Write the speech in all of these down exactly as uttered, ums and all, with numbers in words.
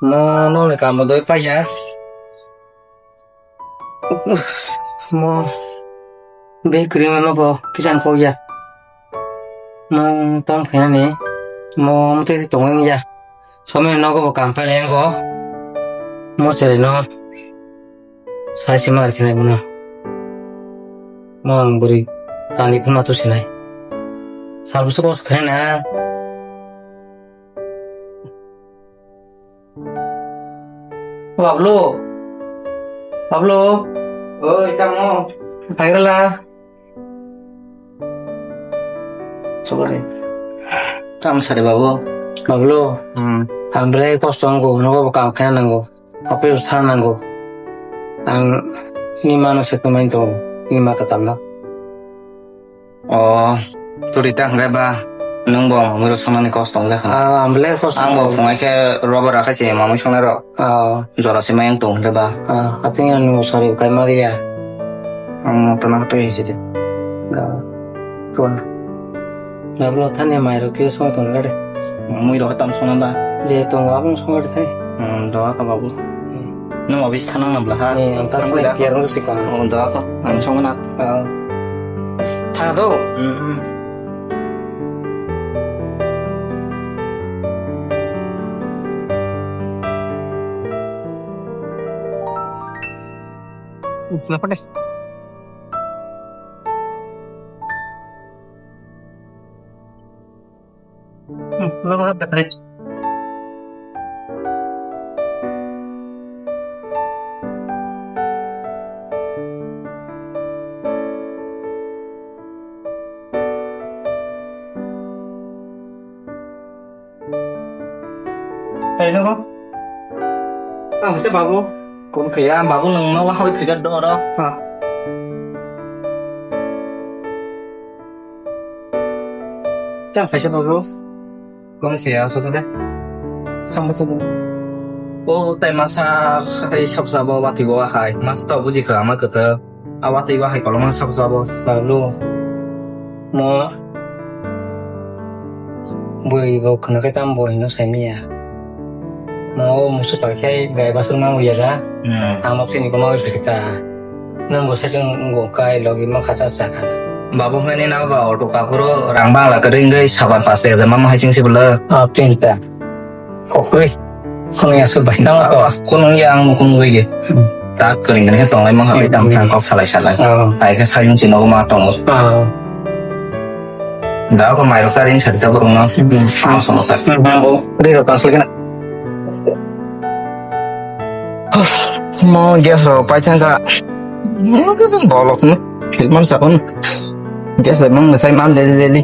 Mo nokni kaam bo doi paiya. Mo be kwrwima no bo kisan kok ya. Mo tam khainani mo mutwi tongwng ya. Somni nogo bo kaam pailai wngo. Mo chwraino sai se ma rw sinai bono. Mo ang bwrwi tani phano ma tu sinai. Sal bwswk kok khaina. Pablo. Pablo. Oi, tamo. Phairala. Sorry. Tamo sari babu. Pablo. Hmm. Ang belai kosto wngo, nogo bo kaam khaina nango. Office thang nango. Ang ni mano se kwmai tongo. Ni ma katalno. O, chwrwi ta hwnkhe ba, nwng bo mamwi rw swngnani kos tong le kha. Ah, ang belai kos tong. Ang bo phungai khe rubber akhai se mamwi swngnai rok. Ah. Jora se mayang tong hwnkhe ba. Ah, ating ang nung sorry kai ma ya. Ang mo tana twi se de. Ah. Chwng. Gablo thani mai rok khe song tong le de. Mui rok tam song ba. Je tong abang song le thai. Hmm, doa ka babu. Hmm. Nwng office thanang nabla ha? Ni, ang tak phone care nung si kong. Oh, doa ko. Ang song na. Ah. Thang do. Hmm, hmm. Uf, kenapa deh? Hmm, lo ko hap da kare. Kaino ko? Ah, se babu. Kun kaya babu nang no hoi phaikar do ro. Ha. Chang phaisa babu. Kono se ya, soto de. Sambo soto. O, tai masa khai sabsa bo wati bo khai. Masa to buji kha, ama kata. A wati bo hai koloma sabsa bo. Lalu. Mo. Bui bo khna kai tam bo hino sai miya. Mo musu pai khai bai basu ma uya da. Hmm. Amo sini ko ma uya kita. Nang bo sajung go kai logi ma khata saka. Babu hwnwi na ba auto kapuro rang bangla kwrwi wngwi saban paste hajar mama hai chingsi bwla. Ah, tinta. Kokri. Kono ya sur bai tang ko. Kono ya ang mukun goi ge. Ta kwrwi gani tong lai ma hai tam sang kok salai salai. Ah. Ai khe sajung chino ma tong. Ah. Da ko mai rok sarin sa ta borong na. Hmm. Ang sono ta. Hmm. Bo ri rok kan salai na. Mo gas rok pai thang kha. Bolok no. Philman sa kon. Gas rok mang sai man leli leli.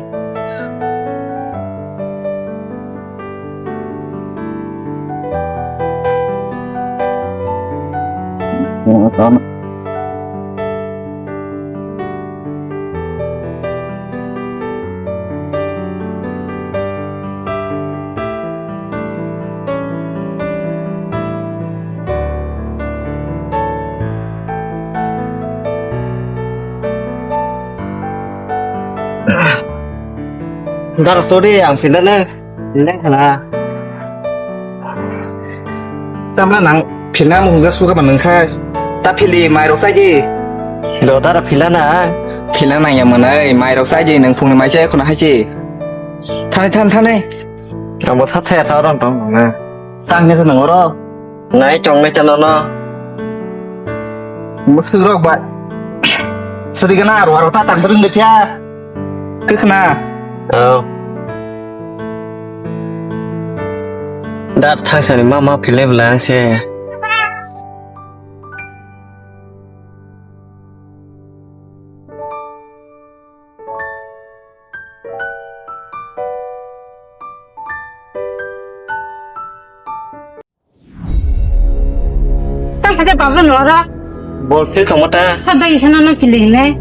Dar sodi ang sila le. Nang khala. Samla nang philna mung ga suka manang kha. Ta phili mai rok sai di. Do dara phila na. Phila nang ya manai mai rok sai di nang phung mai sai khuna hai chi. Thani than thani. Tamo sa thaya ta ron tong na. Sang ne nang ro. Nai chong nai chano no. Musuk rok ba. Sadi gana aro aro ta tang ring de phia. Kwkhna. Oh. Dar thangsani ma ma philai bwla ang se. Tang khaja babla nora. Bol phil kamo ta. Ta dagi sana na feeling ne.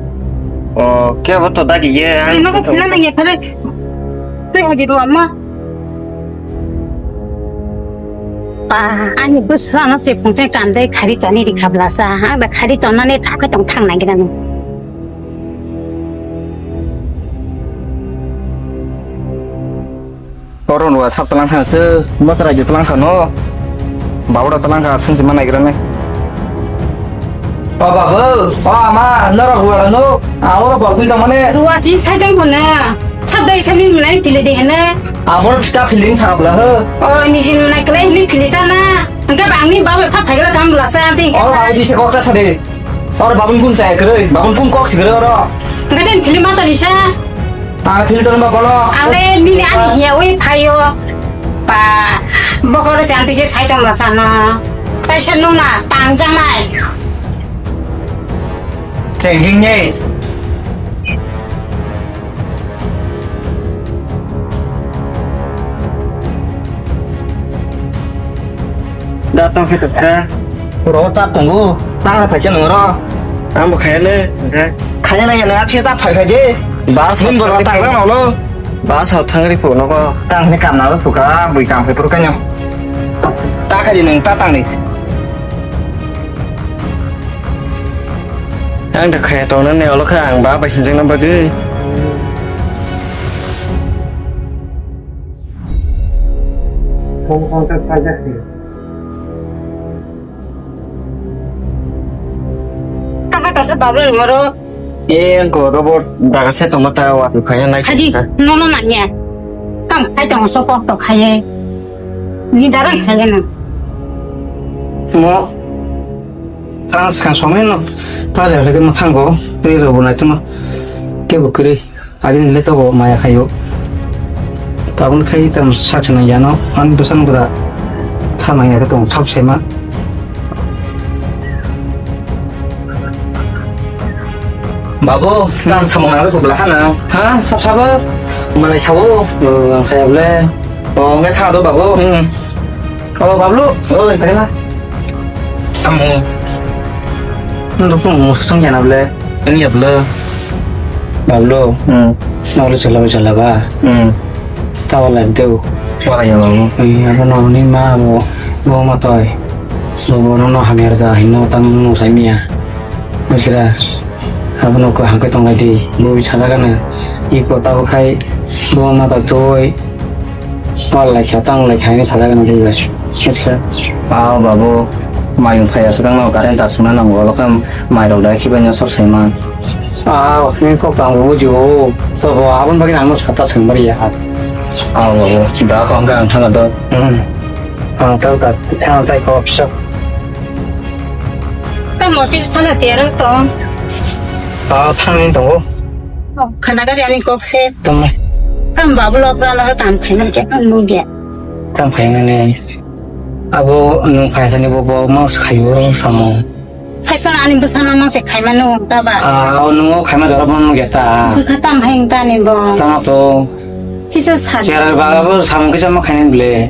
O, ke bo to dagi ye, ang. Ino ko phila na ye khare. Tei haji ro amma. Pa, ani bwsra no che phung che kanjai khari toni ri khabla sa. Ang da khari tonna ne ta kha tong thang nai gira no. Oro nwa sap tlang kha se, mo chwrai ju tlang kha no. Babu da talang ka sung jima naigra ne. O babu, o ama, norok ruwa no. Amo ro babu jama ne. Ruwa chi sai dai bone. Sab dai sani mnai pili de hene. Amo ro ta feeling sa bla ho. O ni jin mnai klai ni pili ta na. Engka bang ni babu pha phai la kam la sa ti. O babu di se kok ta sa de. Oro babun kun chaya kwrwi, babun kun kok si kwrwi oro. Hwnkhe tei film ma toni sa? Ang film toni ma bono. Ang le nini ani hiya ui phaio. Ba, bokoro chanti je sai tong la sano. Kaisa nung na tang janai. Chengking nei. Da tong khe toksa. Ro chap tongo. Tang phaisa nung ro. Ang bo khaya le. Khaya na ya na khe ta phai khaje. Bas hon bo ta nang lo. Bas hau thang ri pho no ko. Tang khe kam na lo suka bui kam khe pur kanyo. Ta khaji nung ta tang ni. Ang da khaya tong nani olo kha ang ba bai hinjak na bagwi. Tama tama babla ngoro. E ang ko robot daga se tongma ta wa phaya nai. Khaji nono nanya. Kam khai tong so kok to khaye. Ni dara khaye na. Mo. Tang swkang somai no pare hwlai khe mwthango tei rwbo naitokno kebo kwrwi agini le tobo maya khaio. Tabuk khai tamo sak swnang yano ani bwsano bwda tha nang ya khe tongo sab saima. Babu, nang samung nang khe bwla hana. Ha, sab sabo? Malai sabo? O, ang khe bole. O, hwnkhe tha do babu. Hmm. O, Bablu. Oi, phai la. Tamo. Nang rupung musung jana bole. Wng ya bole. Bablu. Hmm. Nang bole chola ba chola ba. Hmm. Tawa lai deu. Wala ya babu. Wng ya bono ni ma bo. Bo ma toi. Bo bono no hamya da hino tam no sai miya. Bujira. Abono ko hangke tonglai di. Bo bi sajagana. Iko tabo khai. Bo ma ta toi. Wal lai kha, tang lai kha, hwnwi sajagani tei bai. Acha. Ah, babu, mayung phai aswk ang no current tar swngna nango, abo khe mai rok da khibai no sor sai man. Ah, hwnwi kok tang bo buji o. So bo aboni bagwi ang no sata swng bari ya. Ah, babu, da ko ang khe ang thanga do. Hmm. Ang tau da, ang tai ko office. Tamo office thana tiyar wng tong. Ah, thangwi tongo. Oh, khana gari ani kok se. Tamo. Tamo babu lok rana ho tam khaina kya kan nu dia. Tam khaina ne. Abo nung khaisani bo bo ma khayo samo. Khaisana ani bwsana ma se khaima nu ta ba. Ah, o nung khaima dora bon ge ta. Kha tam haing ta ni bo. Tamo to. Kisa sa. Chera ba bo samung kisa ma khaina ble.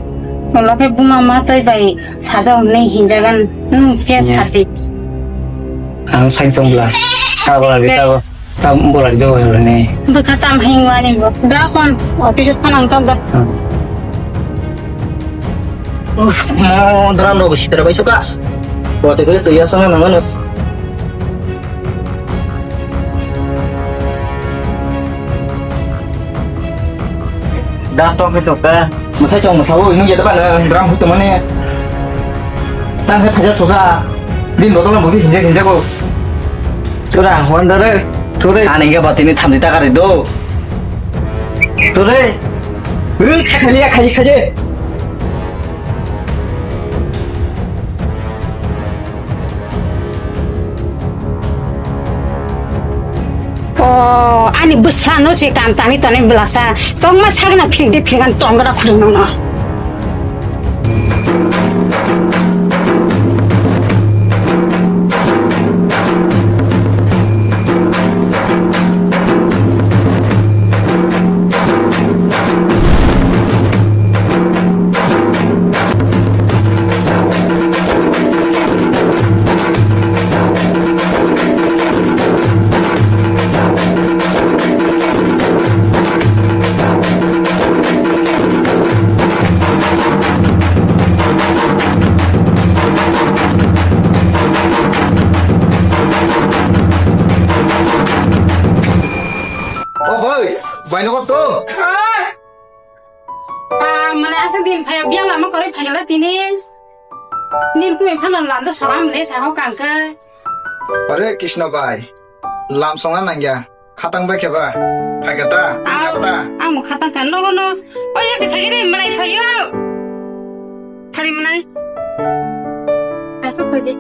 Ola khe buma ma tai bai. Saja hwnwi hinjagan nwng khe sadi. Ang sai tong bla. Ta bla di ta ta bla di do hwnwi. Bwkha tam hingwani bo. Da kon office khana ang tong da. Uff, mo dram rok sitra bai suka. Bote khe tuya sama nang manus. Da tong khe tong ka. Mwsai tong mwsa o, nwng yada ba na drum huk tongmani. Tang khe phaisa sosa. Bini botol no bukti hinjak hinjak o. Chura, hwan da re. Chura. Ani ge batini thamdi ta kari do. Chura. Ui, kha khali ya, khaji khaji. O, ani bwsano se kam tani tani bwlasa. Tongma sagna phirikdi phirikan tongra khulung nangno. O bhai, bhai, nokot to? Ah, mane aswk din phai, biyang lama kwrwi phaikha tini. Nini kumui phano lamdo soram le saho kangkhe. Ore Krishna bai, lam songna nangya. Khatang bai khe ba? Phaikha ta? Ang, kha ta? Ang bo khatang kha. Nogo no. Oi, ya khe phaikha de, malai phaio. Thari malai. Asuk phaidi.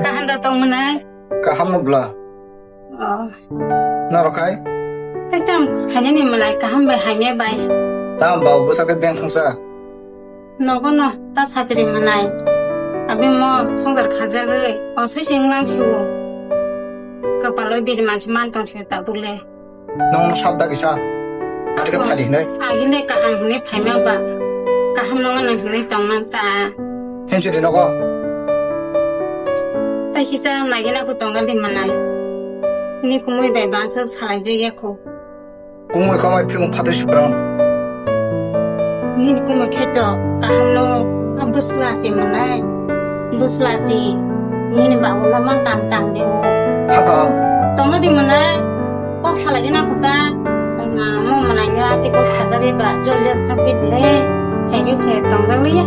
Kaham da tong malai. Kaham no bla. Oh. Norok khai? Tei tam khainani malai kaham bai hamya bai. Tam ba bwsa khe beng thangsa. Nogo no ta sachiri manai. Abi mo songjar khajagwi osoi sing lang su. Kapaloi biri mansi man tong sio tabuk le. Nong no sab dagi sa. Ati ka phadi hinai. Agi le kaham hwnwi phaima ba. Kaham nongo nang hwnwi tong man ta. Hensu di nogo. Tai kisa nagi na ku tong di manai. Ni kumui bai bangsa salai de ya ko. Kumui khamai phimung phatwi suprang. Nini kumui khe to kaham no bwsla si manai. Bwsla si nini babu no ma kam tang de o. Thaka. Tongo di manai. Kok salai di na kusa. Ma mo manai no ati kok saja de ba jol jol tang si bile. Sai ni se tong dang liya.